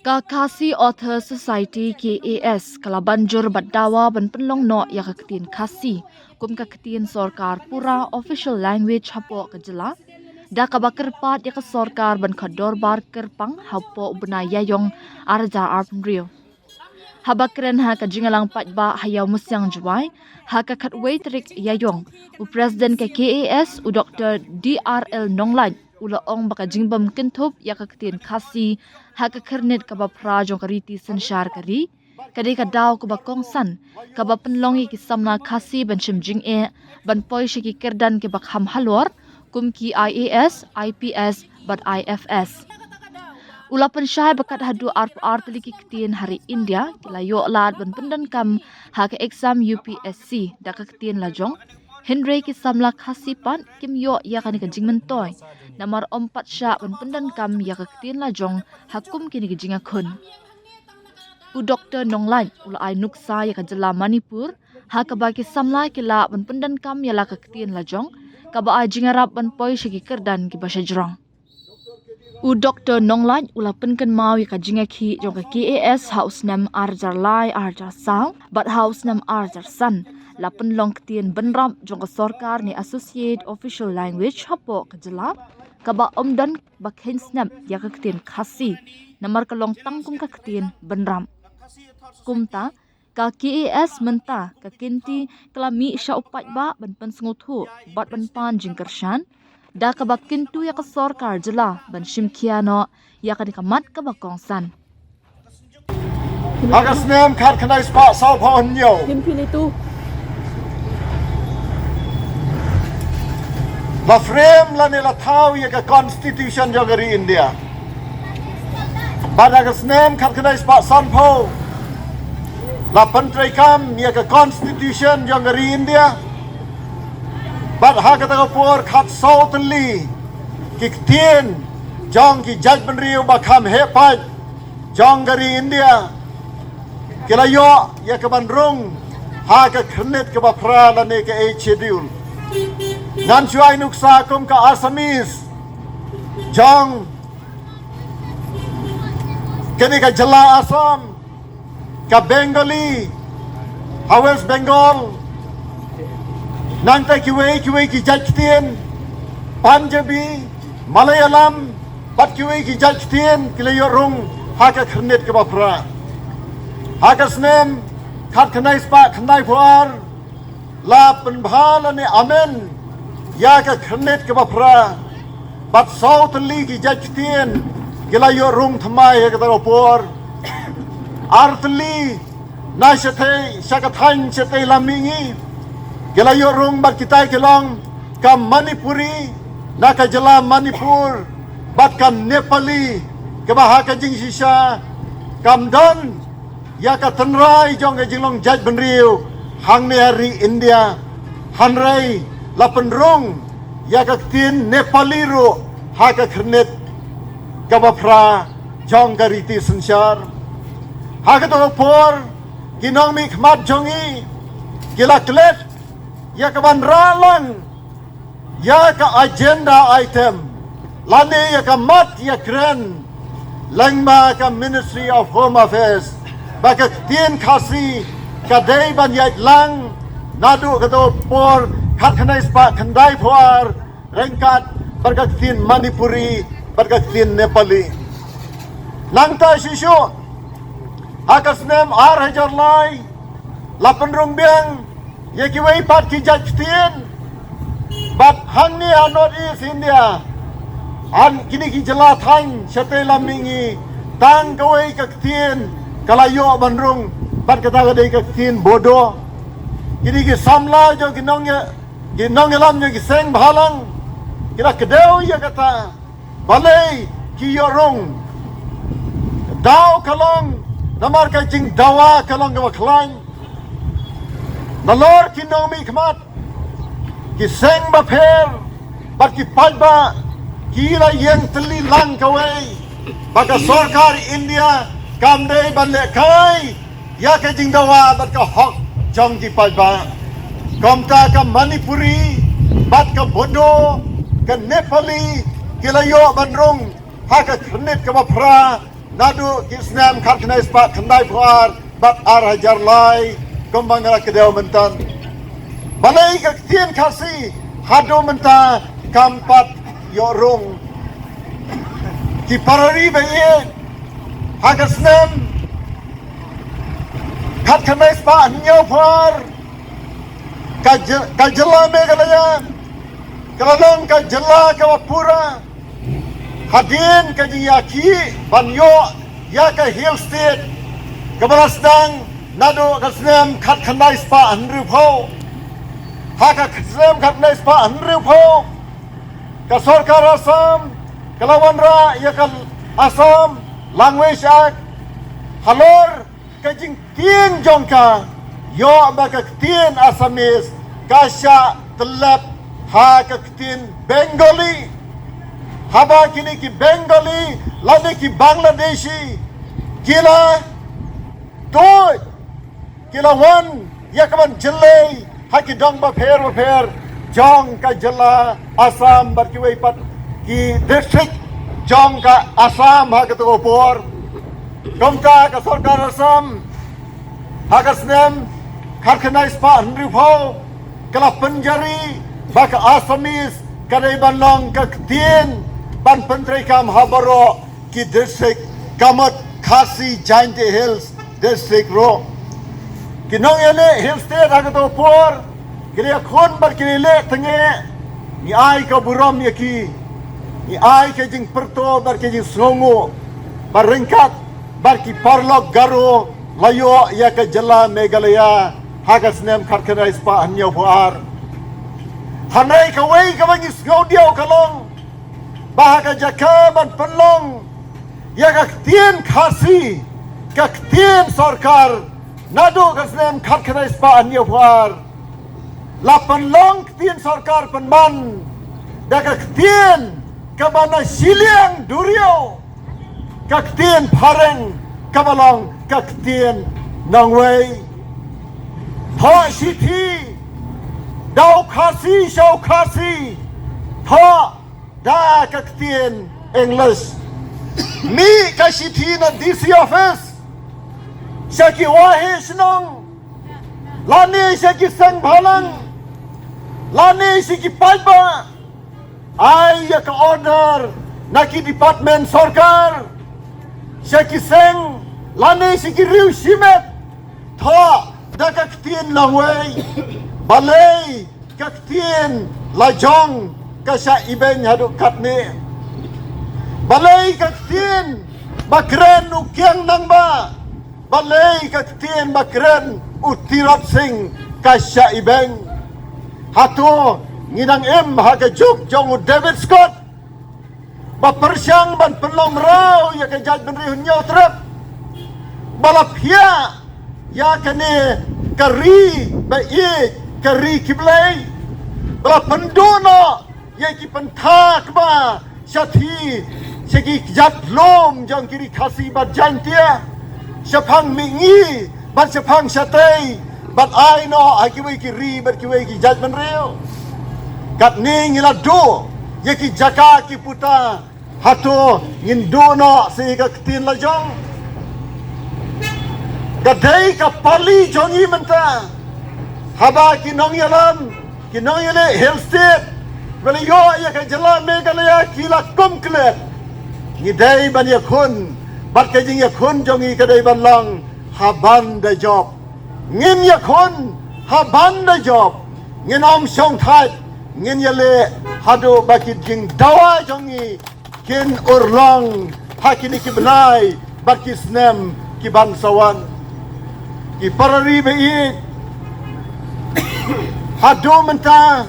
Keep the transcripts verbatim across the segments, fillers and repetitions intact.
Ka Khasi Author Society, K A S, ka la ban jur bad dawa ban pynlong noh ïa ka ktien Khasi kum ka ktien sorkar pura, official language, hapoh ka jylla, da kaba kyrpad ïa ka sorkar ban khot dorbar kyrpang hapoh u bnai Ïaïong ar hajar arphew hynriew. Haba kren ha ka jingïalang paidbah ha Ïawmusiang, Jowai, ha ka khatwei tarik Ïaïong, u President ka K A S, u Doktor D R L Nonglait, u la ong ba ka jingbym kynthup ïa ka ktien Khasi ha ka khyrnit kaba phra jong ka riti synshar ka ri, ka dei ka daw kaba kongsan kaba pynlong ïa ki samla Khasi ban shim jingeh ban poi sha ki kyrdan kiba kham halor, kum ki I A S, I P S bad I F S. U la pynshai ba kat haduh arphew ar tylli ki ktien ha ri India ki la ïoh lad ban pyndonkam ha ka exam U P S C da ka ktien lajong, hynrei ki samla Khasi pat kim ïoh ïa kane ka jingmyntoi namar ym pat shah ban pyndonkam ïa ka ktien lajong ha kum kine ki jingïakhun. U Doktor Nonglait u la ai nuksa ïa ka jylla Manipur ha kaba ki samla ki lah ban pyndonkam ïa la ka ktien lajong kaba ai jingïarap ban poi sha ki kyrdan kiba shajrong. U Doktor Nonglait u la pynkynmaw ïa ka jingïakhih jong ka K A S ha u snem ar hajar lai ar hajar saw bad ha u snem ar hajar san la pynlong ktien bynrap jong ka sorkar ne associate official language hapoh ka jylla, kaba ym don ba kheiñ snep ïa ka ktien Khasi namar ka long tang kum ka ktien bynrap. Kumta ka K A S mynta ka kynti ka la mih sha u paidbah ban pynsngewthuh bad ban pan jingkyrshan da kaba kyntu ïa ka sorkar jylla ban shim khia noh ïa kane ka mat kaba kongsan. Ha ka snem khatkhyndai spah sawphew hynñiew, la frame lane la thaw ïa ka constitution jong ka ri India. Bad ha ka snem khatkhyndai spah sanphew la pyntreikam ïa ka constitution jong ka ri India. Bad ha kata ka por khatsaw tylli ki ktien jong ki jaitbynriew ba kham heh paid jong ka ri India ki la ïoh ïa ka ban rung ha ka khyrnit kaba phra lane ka Eighth Schedule. Ngan shu ai nuksa kum ka Assamese jong kane ka jylla Assam, ka Bengali ha West Bengal, nangta kiwei kiwei ki jait ktien, Punjabi, Malayalam bad kiwei ki jait ktien ki la ïoh rung ha ka khyrnit kaba phra. Ha ka snem khatkhyndai spah khyndaiphew ar la pynbha lane amend ïa ka khyrnit kaba phra bad saw tylli ki jait ktien ki la ïoh rung thymmai ha kata ka por. Ar tylli na shatei sha ka thaiñ shatei lam mihngi ki la ïoh rung bad kitai ki long ka Manipuri na ka jylla Manipur bad ka Nepali kaba ha ka jingshisha kam don ïa ka tynrai jong ka jinglong jaitbynriew hangne ha ri India. Hynrei la pynrung ïa ka ktien Nepali ruh ha ka khyrnit kaba phra jong ka riti synshar. Ha kata ka por ki nongmihkhmat jong ngi ki la klet ïa ka ban rah lang ïa ka agenda item lane ïa ka mat ïa kren lyngba ka Ministry of Home Affairs ba ka ktien Khasi ka dei ban ïaid lang naduh kata ka por khatkhyndai spah khyndaiphew ar ryngkat bad ka ktien Manipuri bad ka ktien Nepali. Nangta shisha ha ka snem ar hajar lai la pynrung biang ïa kiwei pat ki jait ktien bad hangne ha North East India, ha kine ki jylla thaiñ shatei lam mihngi, tang kawei ka ktien ka la ïoh ban rung bad kata ka dei ka ktien Bodo. Kine ki samla jong ki nong ki nongïalam jong ki seng bhalang ki la kdew ïa kata. Balei ki ïoh rung? Daw ka long namar ka jingdawa ka long kaba khlaiñ. Nalor ki nongmihkhmat, ki seng bapher bad ki paidbah ki la ïeng tylli lang kawei ba ka sorkar India kam dei ban lehkai ïa ka jingdawa bad ka hok jong ki paidbah. Kumta ka Manipuri bad ka Bodo, ka Nepali ki la ïoh ban rung ha ka khyrnit kaba phra naduh ki snem khatkhyndai spah khyndaiphew ar bad ar hajar lai, kumba nga la kdew mynta. Balei ka ktien Khasi haduh mynta kam pat ïoh rung? Ki para ri ba ïeit, ha ka snem khatkhyndai spah hynñiewphew ar, ka jy-, ka jylla Meghalaya ka la long ka jylla kaba pura hadien ka jingïakhih ban ïoh ïa ka Hill State, kaba la sdang naduh ka snem khatkhyndai spah hynriewphew. Ha ka snem khatkhyndai spah hynriewphew, ka sorkar Assam ka la wanrah ïa ka Assam Language Act. Halor ka jingtieng jong ka, ïoh ba ka ktien Assamese ka shah tyllep ha ka ktien Bengali. Haba kine ki Bengali lane ki Bangladeshi ki la tuid, ki la wan ïa ka ban jyllei ha ki dong bapher bapher jong ka jylla Assam bad kiwei pat ki district jong ka Assam ha kato ka por. Kumta ka sorkar Assam ha ka snem khatkhyndai spah hynriewphew ka la pynjari ba ka Assamese ka dei ban long ka ktien ban pyntreikam ha baroh ki district, ka mut Khasi Jaintia Hills District ruh. Ki nongïaleh Hill State ha kato ka por ki la ïakhun bad ki la ïaleh tang eh. Ngi ai ka burom ïa ki, ngi ai ka jingpyrto bad ka jingsngewnguh ba ryngkat bad ki paralok Garo la ïoh ïa ka jylla Meghalaya ha ka snem khatkhyndai spah hynñiewphew ar. Hynrei kawei kaba ngi sngew diaw ka long ba ha ka jaka ban pynlong ïa ka ktien Khasi ka ktien sorkar naduh ka snem khatkhyndai spah hynñiewphew ar, la pynlong ktien sorkar pynban da ka ktien kaba na shiliang duriaw, ka ktien phareng kaba long ka ktien nongwei. Thoh shithi da u Khasi sha u Khasi, thoh da ka ktien English. Mih ka shithi na D C office sha ki waheh shnong lane sha ki seng bhalang lane sha ki paidbah, ai ïa ka order na ki department sorkar sha ki seng lane sha ki riew shimet, thoh da ka ktien nongwei. Balei ka ktien lajong ka shah ibeiñ haduh katne? Balei ka ktien ba kren u Kiang Nangbah, balei ka ktien ba kren u Tirot Sing ka shah ibeiñ? Hato ngi dang im ha ka juk jong u David Scott ba pyrshang ban pynlong mraw ïa ka jaitbynriew Hynñiewtrep, ba la phiah ïa kane ka ri ba ïeit, ka ri ki blei, ba la pynduh noh ïa ki pynthak ba shathie sha ki kjat lum jong ki ri Khasi bad Jaintia, shaphang mihngi bad shaphang shatei, bad ai noh ha kiwei ki ri bad kiwei ki jaitbynriew. Katne ngi la duh ïa ki jaka ki puta, hato ngin duh noh sha ka ktien lajong? Ka dei ka pali jong ngi mynta, haba ki nongïalam, ki nongïaleh Hill State ba la ïoh ïa ka jylla Meghalaya ki la kum klet. Ngi dei ban ïakhun bad ka jingïakhun jong ngi ka dei ban long ha ban da jop. Ngin ïakhun ha ban da jop. Ngin ym shongthait, ngin ïaleh haduh ba ki jingdawa jong ngi kin urlong ha kine ki bnai bad ki snem ki ban sa wan. Ki para ri ba ïeit, haduh mynta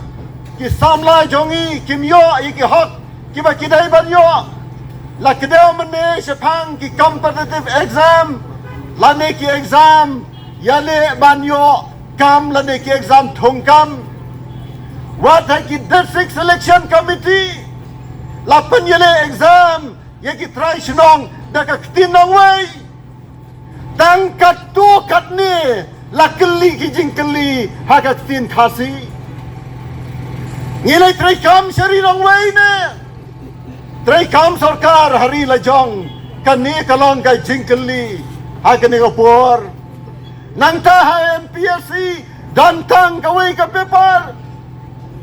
ki samla jong ngi kim ïoh ïa ki hok kiba ki dei ban ïoh. La kdew mynne shaphang ki competitive exam lane ki exam ïaleh ban ïoh kam lane ki exam thungkam. Wat ha ki District Selection Committee la pynïaleh exam ïa ki trai shnong da ka ktien nongwei. Tang katto katne la kylli ki jingkylli ha ka ktien Khasi. Ngi la treikam sha ri nongwei ne treikam sorkar ha ri lajong? Kane ka long ka jingkylli ha kane ka por. Nangta ha M P S C don tang kawei ka paper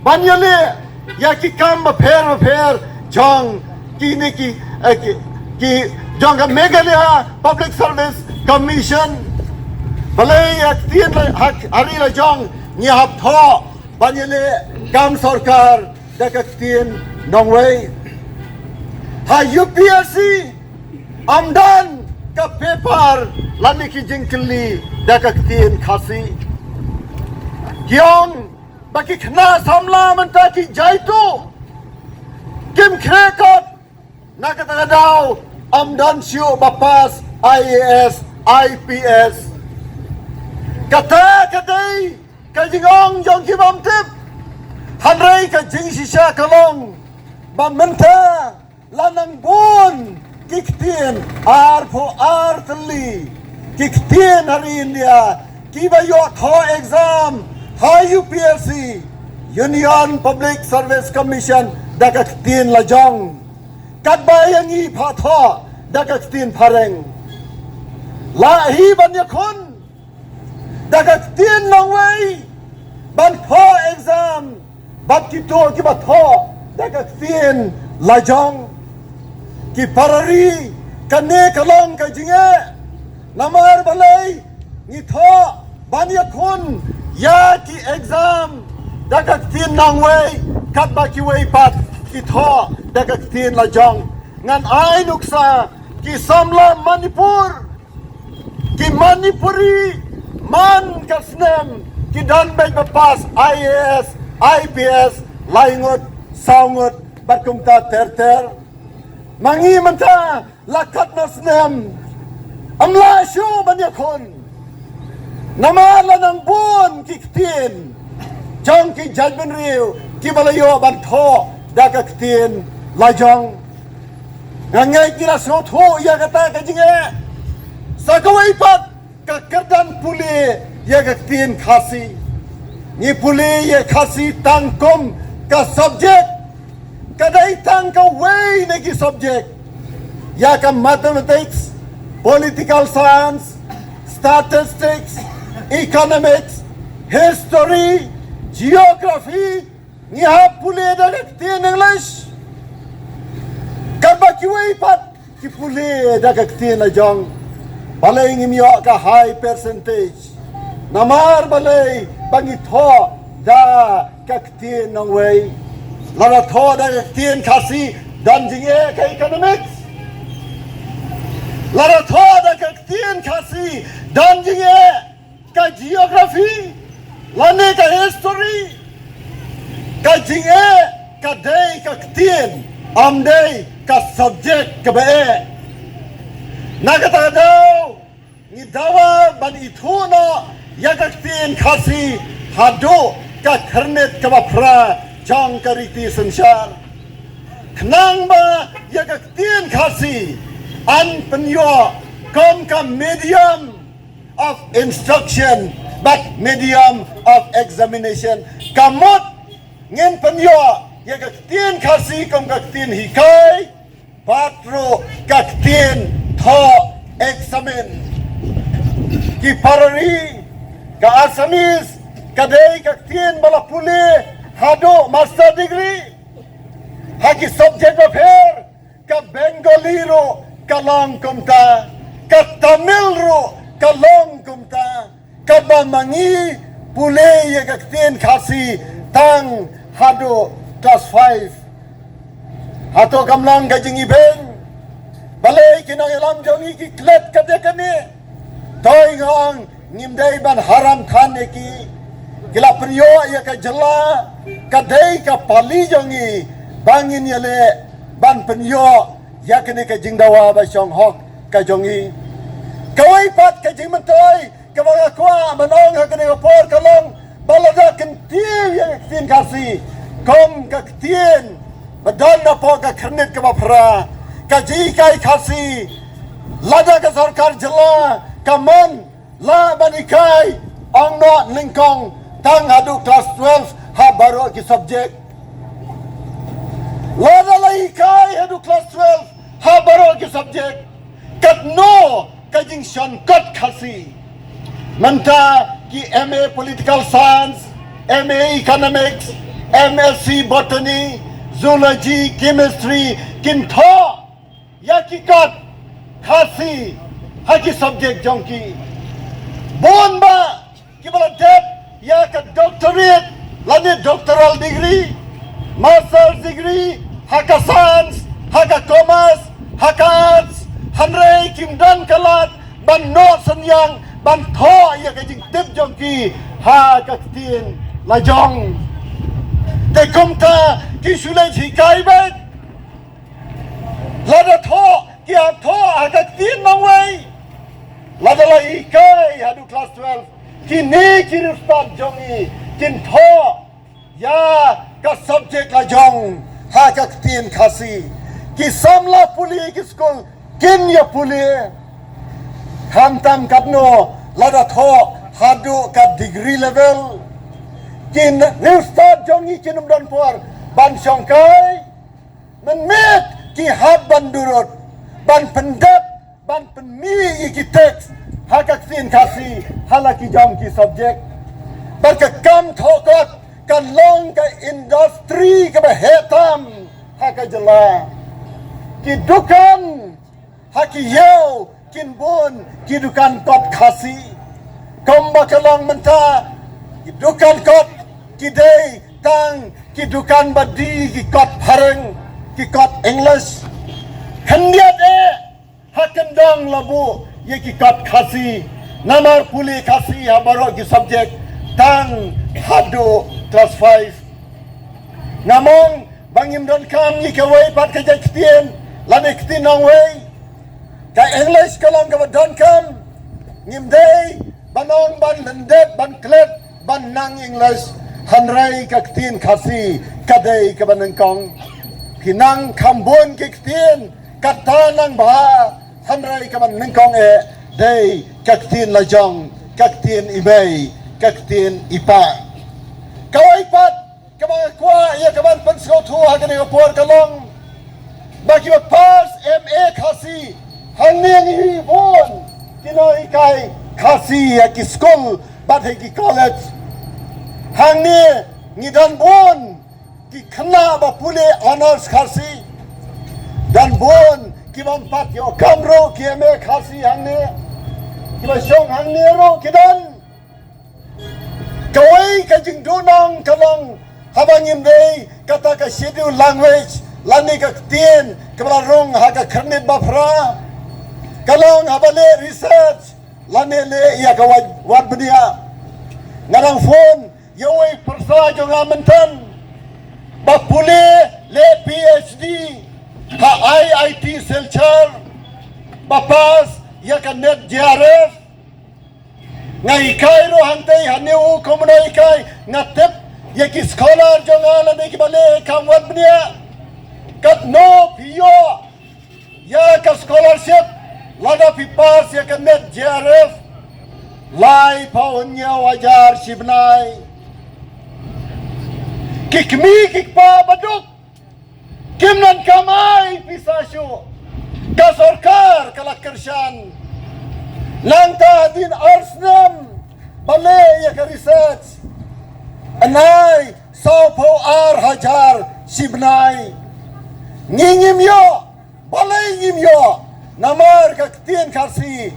ban ïaleh ïa ki kam bapher bapher jong kine ki, eh, ki, ki jong ka Meghalaya Public Service Commission. Balei ha ktien la, ha, ha ri la jong ngi hap thoh ban ïaleh kam sorkar da ka ktien nongwei? Ha U P S C ym don ka paper lane ki jingkylli da ka ktien Khasi. Ki ong ba ki khynnah samla mynta ki jaituh, kim khreh kot, na kata ka daw ym don shuh ba pass I A S, I P S. Kata ka dei ka jingong jong ki bym tip. Hynrei ka jingshisha ka long ba mynta la nang bun ki ktien, arphew ar tylli ki ktien ha ri India kiba ïoh thoh exam ha U P S C, Union Public Service Commission, da ka ktien la jong. Katba ïa ngi phah thoh da ka ktien phareng. Lah hi ban ïakhun da ka ktien nongwei ban thoh exam bad kito kiba thoh da ka ktien la jong. Ki para ri, kane ka long ka jingeh. Namar balei ngi thoh ban ïakhun ïa ki exam da ka ktien nongwei katba kiwei pat ki thoh da ka ktien la jong? Ngan ai nuksa, ki samla Manipur, ki Manipuri, man ka snem ki don beit ba pass I A S, I P S, lai ngut, saw ngut bad kumta ter ter. Ma ngi mynta la katno snem ym lah shuh ban ïakhun. Namar la nang bun ki ktien jong ki jaitbynriew kiba la ïoh ban thoh da ka ktien la jong. Nga ngeit ngi la sngewthuh ïa kata ka jingeh. Sa kawei pat, ka kyrdan pule ïa ka ktien Khasi. Ngi pule ïa Khasi tang kum ka subject, ka dei tang kawei na ki subject. Ïa ka mathematics, political science, statistics, economics, history, geography, ngi hap pule da ka ktien English. Katba kiwei pat ki pule da ka ktien la jong. Balei ngim ïoh ka high percentage? Namar balei ba ngi thoh da ka ktien nongwei? Lada thoh da ka ktien Khasi, don jingeh ka economics. Lada thoh da ka ktien Khasi, don jingeh ka geography lane ka history. Ka jingeh ka dei ka ktien, ym dei ka subject kaba eh. Na kata ka daw, ngi dawa ban ithuh noh ïa ka ktien Khasi haduh ka Khyrnit kaba Phra jong ka riti synshar, khnang ba ïa ka ktien Khasi yn pynïoh kum ka medium of instruction bad medium of examination. Ka mut ngin pynïoh ïa ka ktien Khasi kum ka ktien hikai bad ruh ka ktien thoh eksamin. Ki para ri, ka Assamese ka dei ka ktien ba la pule haduh master degree ha ki subject bapher. Ka Bengali ruh ka long kumta, ka Tamil ruh ka long kumta. Katba ma ngi pule ïa ka ktien Khasi tang haduh class five. Hato kam long ka jingibeiñ? Balei ki nongïalam jong ngi ki klet kane kane? Toi nga ong, ngim dei ban haram than ïa ki. Ki la pynïoh ïa ka jylla, ka dei ka pali jong ngi ba ngin ïaleh ban pynïoh ïa kane ka jingdawa ba shong hok ka jong ngi. Kawei pat ka jingmyntoi kaba nga kwah ban ong ha kane ka por ka long ba lada kyntiew ïa ka ktien Khasi kum ka ktien ba don napoh ka Khyrnit kaba Phra, ka jinghikai Khasi, lada ka sorkar jylla ka mon, lah ban hikai ong noh nyngkong tang haduh class twelve ha baroh ki subject. Lada la hikai haduh class twelve ha baroh ki subject, Shon kot Khasi. Mynta ki M A Political Science, M A Economics, M Sc Botany, Zoology, Chemistry, kin thoh ïa ki kot Khasi ha ki subject jong ki. Bun bah kiba la dep ïa ka doctorate lane doctoral degree, master's degree ha ka science, ha ka commerce, ha ka arts, hynrei kim don ka lad ban noh synñiang ban thoh ïa ka jingtip jong ki ha ka ktien la jong. Te kumta ki shu leit hikai beit. Lada thoh ki hap thoh ha ka ktien nongwei. Lada la hikai haduh class twelve, kine ki riewstad jong ngi kin thoh ïa ka subject la jong ha ka ktien Khasi. Ki samla pule ki skul kin ïa pule. Khamtam katno, lada thoh haduh ka degree level, ki riewstad jong ngi kin ym don por ban shongkai. Mynmiet ki hap ban durut, ban pyndep, ban pynmih ïa ki text ha ka ktien Khasi ha la ki jong ki subject. Bad ka kam thoh kot kan long ka industry kaba heh tam ha ka jylla. Ki dukan ha ki ïew kin bun ki dukan kot Khasi. Kumba ka long mynta, ki dukan kot ki dei tang ki dukan ba die ki kot phareng, ki kot English. Khyndiat eh ha kyndong la buh ïa ki kot Khasi. Namar pule Khasi ha baroh ki subject tang haduh class five. Nga mong ba ngim donkam ïa kawei pat ka jait ktien lane ktien nongwei. Ka English ka long kaba donkam. Ngim dei ban ong ban lyndet ban klet ban nang English, hynrei ka ktien Khasi ka dei kaba nyngkong. Ki nang kham bun ki ktien kata nang bha, hynrei kaba nyngkong eh dei ka ktien la jong, ka ktien i mei, ka ktien i pa. Kawei pat kaba nga kwah ïa kaban pynsngewthuh ha kane ka por ka long ba kiba pass M A Khasi hangne ngi hi bun ki nonghikai Khasi ha ki skul bad ha ki college. Hangne ngi don bun ki khynnah ba pule honours Khasi. Don bun ki bym pat ïoh kam ruh ki M A Khasi hangne. Kiba shong hangne ruh ki don. Kawei ka jingduhnong ka long haba ngim dei kata ka schedule language lane ka ktien kaba la rung ha ka khyrnit ba phra. Ka long haba leh research lane leh ïa ka wad, wad bniah. Nga dang phone ïa uwei pyrsa jong nga mynta ba pule leh P H D ha I I T Silchar ba pass ïa ka NET J R F. Nga hikai ruh hangtei ha NEHU kumno hikai, nga tip ïa ki scholar jong nga lane kiba leh kam wad bniah. Katno phi ïoh ïa ka scholarship lada phi pass ïa ka NET J R F? Laiphew hynñiew hajar shi bnai. Ki kmie ki kpa baduk kim donkam ai pisa shuh. Ka sorkar ka la kyrshan. Nangta hadien ar snem ba leh ïa ka research, yn ai sawphew ar hajar shi bnai. Ngi ngim ïoh, balei ngim ïoh? Namar ka ktien Khasi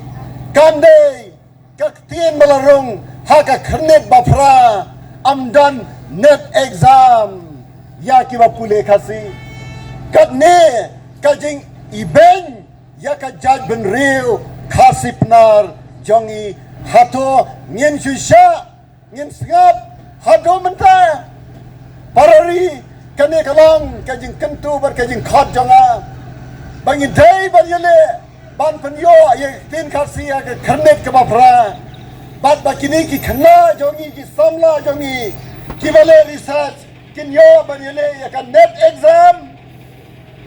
kam dei ka ktien ba la rung ha ka khyrnit ba phra. Ym don NET exam ïa kiba pule Khasi. Katne ka jingibeiñ ïa ka jaitbynriew Khasi Pnar jong ngi. Hato ngin shu shah, ngin sngap haduh mynta? Parari, kane ka long ka jingkyntu bad ka jingkhot jong nga ba ngi dei ban ïaleh ban pynïoh ïa ka ktien Khasi ha ka khyrnit kaba phra. Bad ba kine ki khynnah jong ngi, ki samla jong ngi kiba leh research kin ïoh ban ïaleh ïa ka NET exam.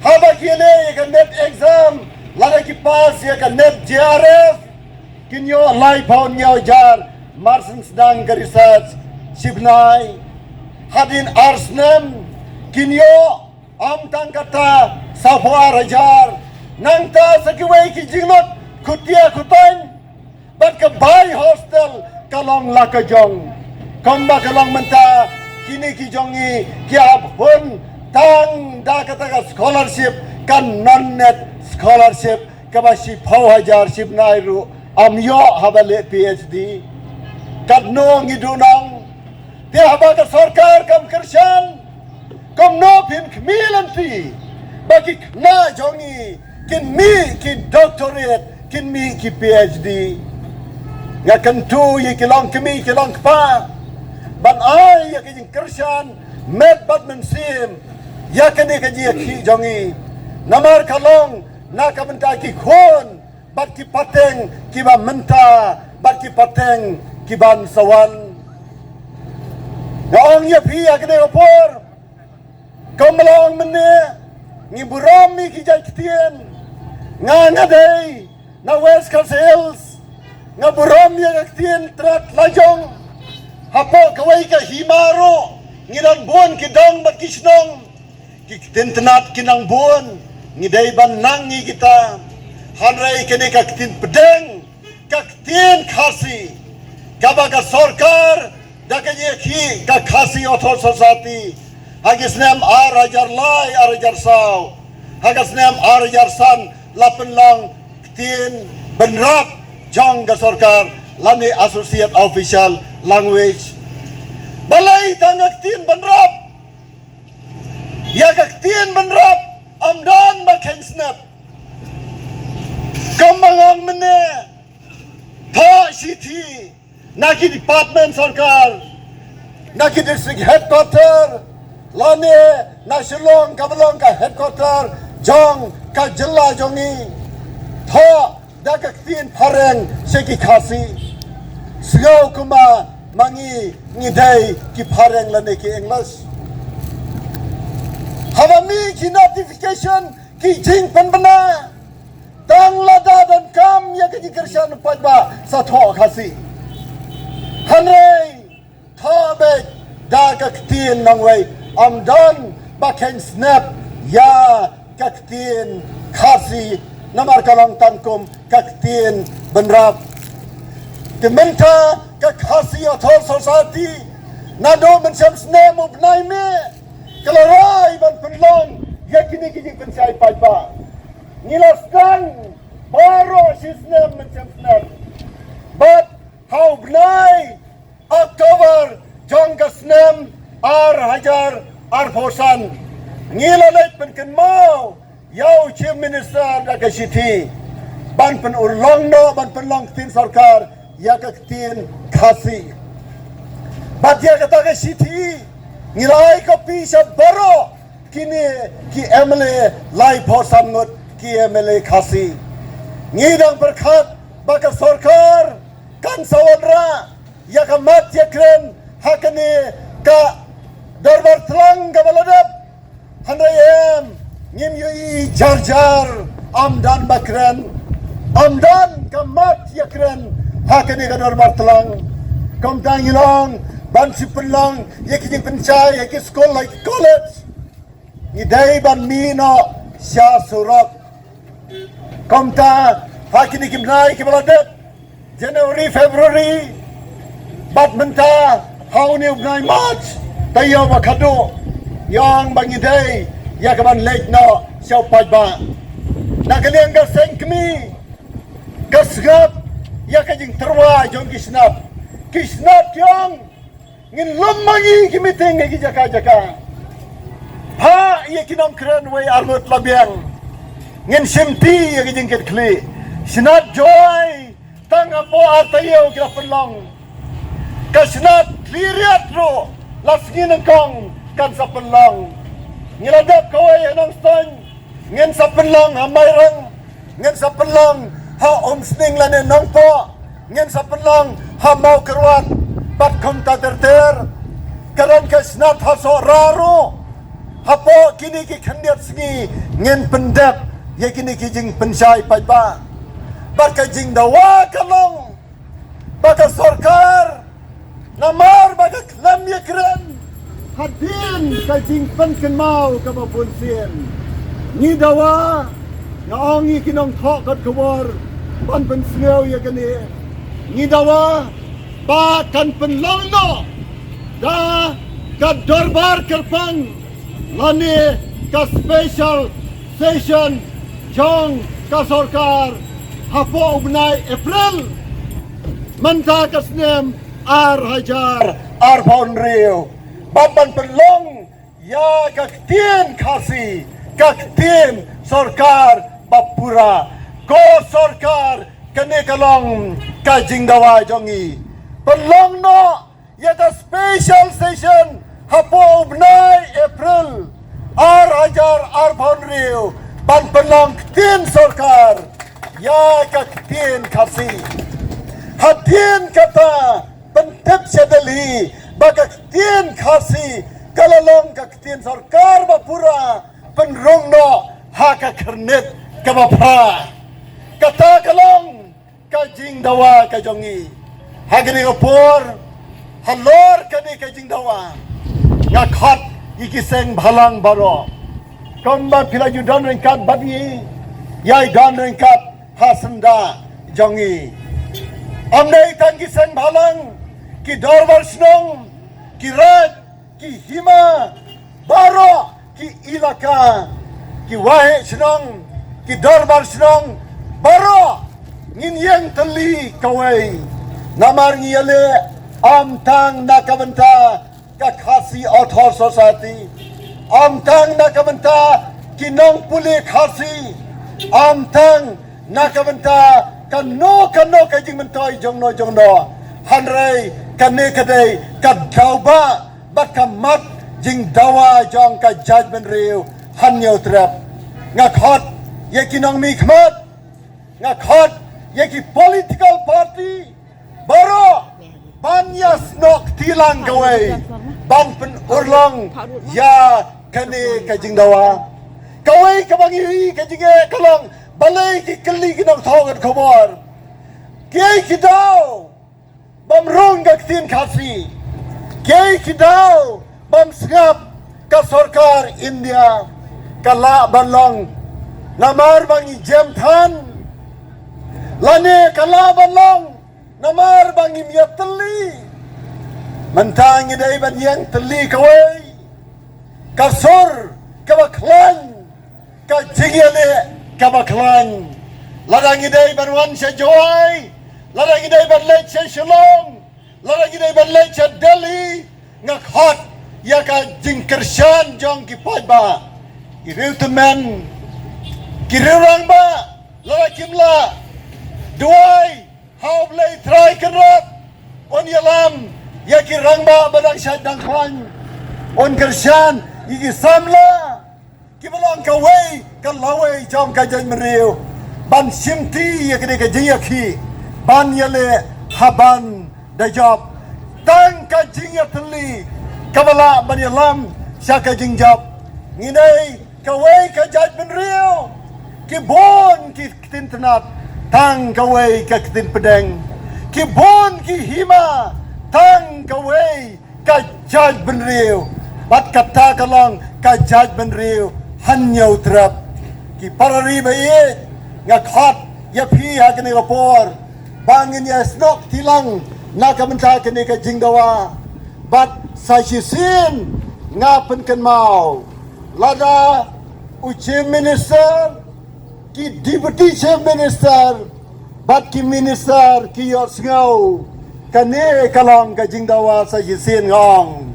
Haba ki ïaleh ïa ka NET exam, lada ki pass ïa ka NET J R F, kin ïoh laiphew hynñiew hajar. Mar shu sdang ka research shi bnai. Hadien ar snem kin ïoh ym tang kata, sawphew ar hajar. Nangta sa kiwei ki jinglut khutia khutaiñ, bad ka bai hostel ka long la ka jong. Kumba ka long mynta, kine ki jong ngi ki ap hun tang da kata ka scholarship, ka non-net scholarship, kaba shiphew hajar shibnai ruh ym ïoh haba leh PhD. Katno ngi duh nong? Te haba ka sorkar kam kyrshan, kumno phin khmih lynti ba ki khynnah jong ngi kin mih ki doctorate, kin mih ki PhD? Nga kyntu ïa ki longkmie ki longkpa ban ai ïa ka jingkyrshan met bad mynsiem ïa kane ka jingïakhih jong ngi. Namar ka long na ka bynta ki khun bad ki pateng kiba mynta bad ki pateng kiban sa wan. Nga ong ïa phi ha kane ka por, kumba long mynne, ngi burom ïa ki jait ktien. Nga, nga dei na West Khasi Hills, nga burom ïa ka ktien Trat Lajong. Hapoh kawei ka hima ruh ngi don bun ki dong bad ki shnong. Ki ktien Tnat ki nang bun, ngi dei ban nang ïa kita. Hynrei kane ka ktien pdeng, ka ktien Khasi, kaba ka sorkar da ka jingïakhih ka Khasi Authors Society ha ki snem ar hajar lai ar hajar saw, ha ka snem ar hajar san la pynlong ktien bynrap jong ka sorkar lane associate official language. Balei tang ka ktien bynrap? Ïa ka ktien bynrap ym don ba kheiñ snep. Kumba nga ong mynne, thoh shithi na ki department sorkar, na ki district headquarter, lane na Shillong kaba long ka headquarter jong ka jylla jong ngi. Thoh da ka ktien phareng sha ki Khasi. Sngewbha kumba ma ngi ngi dei ki phareng lane ki English. Haba mih ki notification, ki jingpynbna, tang lada donkam ïa ka jingkyrshan paidbah sa thoh Khasi. Hynrei thoh beit da ka ktien nongwei, ym don ba kheiñ snep ïa ka ktien Khasi, namar ka long tang kum ka ktien bynrap. Te mynta ka Khasi Authors Society, naduh mynshem snem u bnai May, ka la rai ban pynlong ïa kine ki jingpynshai paidbah. Ngi la sdang baroh shi snem mynshem snem. Bad ha u bnai October jong ka snem ar hajar arphew san, ngi la leit pynkynmaw ïa u Chief Minister da ka shithi ban pynurlong noh, ban pynlong ktien sorkar ïa ka ktien Khasi. Bad ïa kata ka shithi ngi la ai copy sha baroh kine ki MLA, laiphew san ngut ki MLA Khasi. Ngi dang pyrkhat ba ka sorkar kan sa wanrah ïa ka mat ïa kren ha kane ka dorbar tlang kaba la dep. Hynrei em, ngim ïohi jar jar, ym don ba kren, ym don ka mat ïa kren ha kane ka dorbar tlang. Kumta ngi long ban shu pynlong ïa ki jingpynshai ha ki skul, ha ki college, ngi dei ban mih noh sha surok. Kumta ha kine ki bnai kiba la dep, January, February, bad mynta ha une u bnai March, taïew ba khatduh, ngi ong ba ngi dei ïa ka ban leit noh sha u paidbah. Na ka liang ka seng kmie, ka sngap ïa ka jingtyrwa jong ki Shnat. Ki Shnat ki ong, ngin lum ma ngi ki meeting ha ki jaka jaka. Phah ïa ki nongkren wei arngut la biang. Ngin shimti ïa ki jingkitkhlieh. Shnat Jowai tang hapoh ar taïew ki la pynlong. Ka Shnat Khliehriat ruh la sngi nyngkong kan sa pynlong. Ngi la dep kawei ha Nongstoiñ, ngin sa pynlong ha Mairang, ngin sa pynlong ha Umsning lane Nongpoh, ngin sa pynlong ha Mawkyrwat, bad kumta ter ter. Ka don ka Shnat ha Sohra ruh. Hapoh kine ki khyndiat sngi ngin pyndep ïa kine ki jingpynshai paidbah. Bad ka jingdawa ka long ba ka sorkar, namar ba ka khlem ïakren hadien ka jingpynkynmaw kaba bun sien. Ngi dawa, nga ong ïa ki nongthoh kot khubor, Ban pynsngew ïa kane, ngi dawa ba kan pynlong noh da ka dorbar kyrpang lane ka special session jong ka sorkar hapoh u bnai April mynta ka snem ar hajar arphew hynriew. Bad ban pynlong ïa ka ktien Khasi, ka ktien sorkar ba pura. Ko sorkar, kane ka long ka jingdawa jong ngi. Pynlong noh ïa ka special session hapoh u bnai April ar hajar arphew hynriew ban pynlong ktien sorkar ïa ka ktien Khasi. Hadien kata pyntip sha Delhi ba ka ktien Khasi ka la long ka ktien sorkar ba pura, pynrung noh ha ka khyrnit kaba phra. Kata ka long ka jingdawa ka jong ngi. Ha kane ka por, halor kane ka jingdawa, nga khot ïa ki seng bhalang baroh. Kumba phi la ju don ryngkat bad ngi, ïai don ryngkat ha syndah jong ngi. Ym dei tang ki seng bhalang, ki dorbar shnong, ki raid, ki hima baroh, ki ilaka, ki waheh shnong, ki dorbar shnong baroh, ngin ïeng tylli kawei. Namar ngi ïaleh ym tang na ka bynta ka Khasi Author Society, ym tang na ka bynta ki nongpule Khasi, ym tang na ka bynta kano kano ka jingmyntoi jongno jongno. Hynrei kane ka dei ka daw ba bad ka mat jingdawa jong ka jaitbynriew Hynñiewtrep. Nga khot ïa ki nongmihkhmat, nga khot ïa ki political party baroh ban ïasnoh kti lang kawei ban pynurlong ïa kane ka jingdawa. Kawei kaba ngi ïohi ka jingeh ka long balei ki kylli ki nongthoh khubor, kiei ki daw bym rung ka ktien Khasi, kiei ki daw bym sngap ka sorkar India. Ka lah ban long namar ba ngi jem than, lane ka lah ban long namar ba ngim ïatylli. Mynta ngi dei ban ïeng tylli kawei, ka sur kaba khlaiñ, ka jingïaleh kaba khlaiñ. Lada ngi dei ban wan sha Jowai, lada ngi dei ban leit sha Shillong, lada ngi dei ban leit sha Delhi, nga khot ïa ka jingkyrshan jong ki paidbah, ki riewtymmen, ki riewrangbah. Lada kim lah, duwai ha U Blei Trai Kynrad, un ïalam ïa ki rangbah ba dang shait dang khlaiñ, un kyrshan ïa ki samla kiba long kawei ka lawei jong ka jaitbynriew ban shimti ïa kane ka jingïakhih ban ïaleh ha ban da jop. Tang ka jingïatylli kaba lah ban ïalam sha ka jingjop. Ngi dei kawei ka jaitbynriew, ki bun ki ktien tnat, tang kawei ka ktien pdeng, ki bun ki hima, tang kawei ka jaitbynriew. Bad kata ka long ka jaitbynriew Hynñiewtrep. Ki para ri ba ïeit, nga khot ïa phi ha kane ka por ba ngin ïasnoh kti lang na ka bynta kane ka jingdawa. Bad sa shisien nga pynkynmaw, lada u Chief Minister, ki Deputy Chief Minister bad ki minister ki ïohsngew, kane ka long ka jingdawa sa shisien nga ong.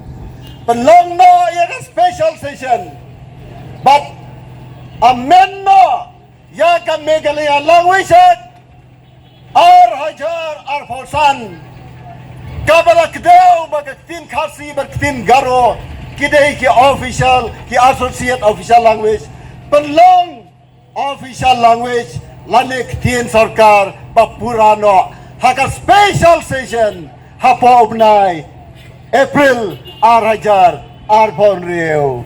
Pynlong noh ïa ka special session bad amend noh ïa ka Meghalaya Language Act ar hajar arphew san, kaba la kdew ba ka ktien Khasi bad ktien Garo ki dei ki official, ki associate official language. Pynlong official language lane ktien sorkar ba pura noh ha ka special session hapoh u bnai April ar hajar arphew hynriew.